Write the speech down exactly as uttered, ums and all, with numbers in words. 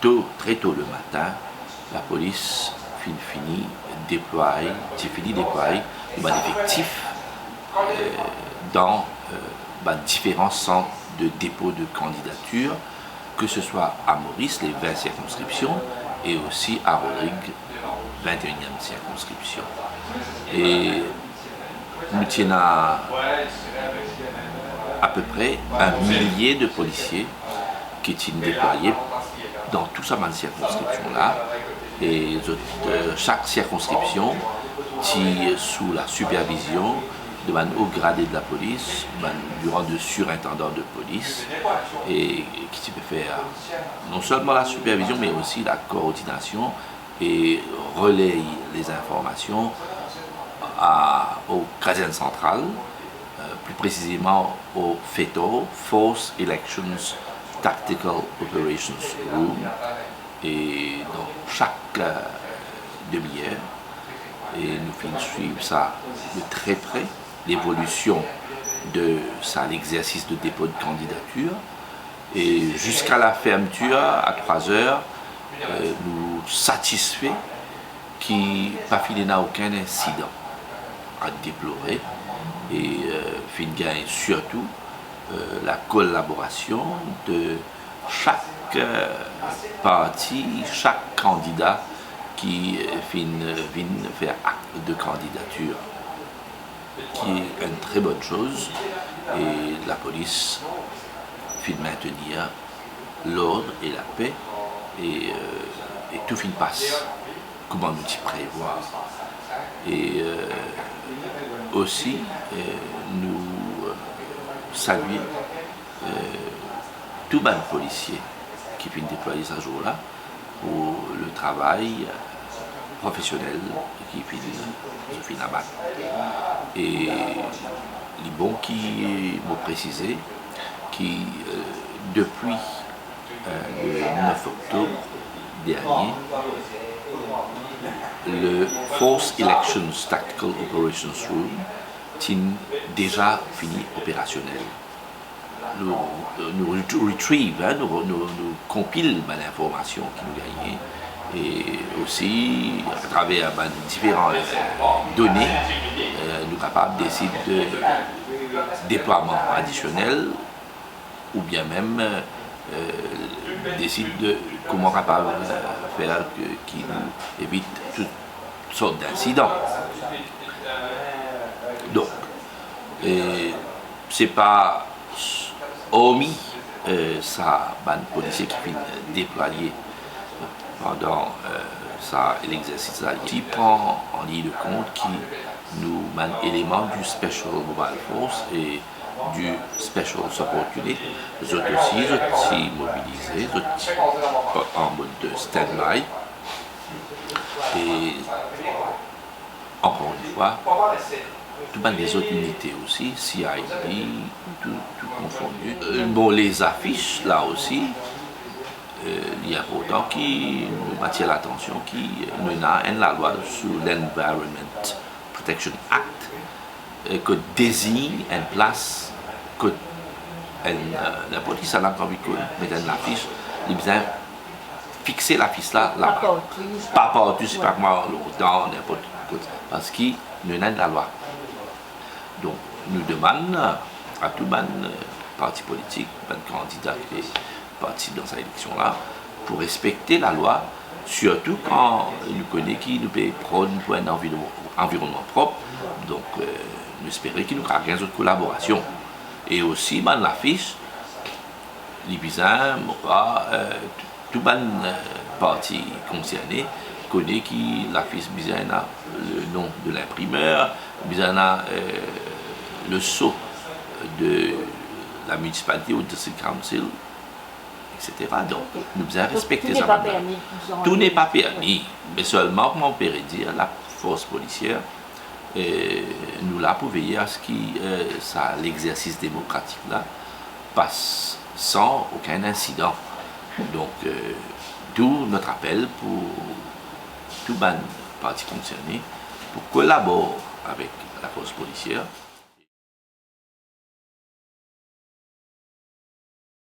To, tre to lematin, lapolis finn fini deplwaye, ti fini deplwaye bann efektif, eh, dan, eh, bann diferan sant de depo de kandidatir, ke se swa a Moris, le vin sirkonskripsion, e osi a Rodrig, vin-e-iniem sirkonskripsion. E nou ti ena apepre enn milie de polisie ki ti deplwaye dan tou sa bann sirkonskripsion la, e zot, eh, sak sirkonskripsion ti sou la sipervizion de bann o grade de lapolis, bann diran de sirintandan de polis, e ki ti pe fer non selman la sipervizion, me osi la koordinasion e reley lezinformasion a, o Kazenn Santral, eh, pli presizeman o FETOR, Force Elections Tactical Operations Room, e dan sak, eh, demi-er, e nou finn swiv sa de tre pre, levolision de sa, lexersis de depo de kandidatir, e ziska la fermetir a trwa zer, eh, nou satisfe ki pa finn ena okenn insidan a deplore, e, eh, finn gagn sirtou, eh, la kolaborasion de sak, eh, parti, sak kandida ki, eh, finn, eh, vinn fer akt de kandidatir, ki enn tre bonn soz, e lapolis finn mintenir lord e lape, e, eh, e tou finn pas kouma nou ti prevwar. E, eh, osi, eh, nou, eh, salie, eh, tou bann polisie ki finn deplwaye sa zour la pou le travay, eh, profesionel ki finn, ki finn abat. E li bon ki mo presize ki, eh, depi, eh, le nef oktob dernie, le Force Elections Tactical Operations Room ti deza fini operasionel. Nou, nou ret-, retrieve, hein, nou, nou, nou konpil bann informasion ki nou gagne, e osi, atraver bann diferan, eh, done, eh, nou kapav desid de deplwaman adisionel, oubien mem, eh, desid de kouma kapav, eh, fer ke, ki nou evit tou sort d'insidan. Donk, eh, se pa, ormi, eh, sa bann polisie ki finn deplwaye pandan, eh, sa lexersis la, ti pran an liy de kont ki nou bann eleman du Special Mobile Force e du Special Support Unit, zot osi, zot ti mobilize, zot ti an mod de standby. E ankor enn fwa, tou bann lezot inite osi, C I D, tou, tou konfondi. Eh, bon, lezafis la osi, eh, li inportan ki nou atir latansion ki nou ena enn lalwa sou l'Environment Protection Act, eh, kot dezign enn plas kot enn, eh, ninport kisannla ki anvi met enn lafis, li bizin fixe lafis la, laba. Pa partou, se pa kouma lontan, ninport kot. Parski nou ena enn lalwa. Donk, nou demann a tou bann, eh, parti politik, bann kandida ki pe partisip dan sa eleksion la, pou respekte lalwa, sirtou kan nou kone ki nou pe pronn pou enn anviron-, anvironnman prop. Donk, eh, nou espere ki nou kapav gagn zot kolaborasion. E osi, bann lafis, li bizin, mo krwar, eh, tou bann, eh, parti konserne kone ki lafis bizin ena le nom de l'imprimer, bizin ena, eh, le sceau de la municipalité ou district council, et cetera. Donk, nou bizin respekte sa bann la. Tou n'est pas permis, me selman, kouma mo pe redir, lafors polisier, eh, nou la pou veye a se ki, eh, sa lexersis demokratik la pas san okenn insidan. Donk, eh, d'où notre appel pou tou bann parti konserne pou kolabor avek lafors polisier.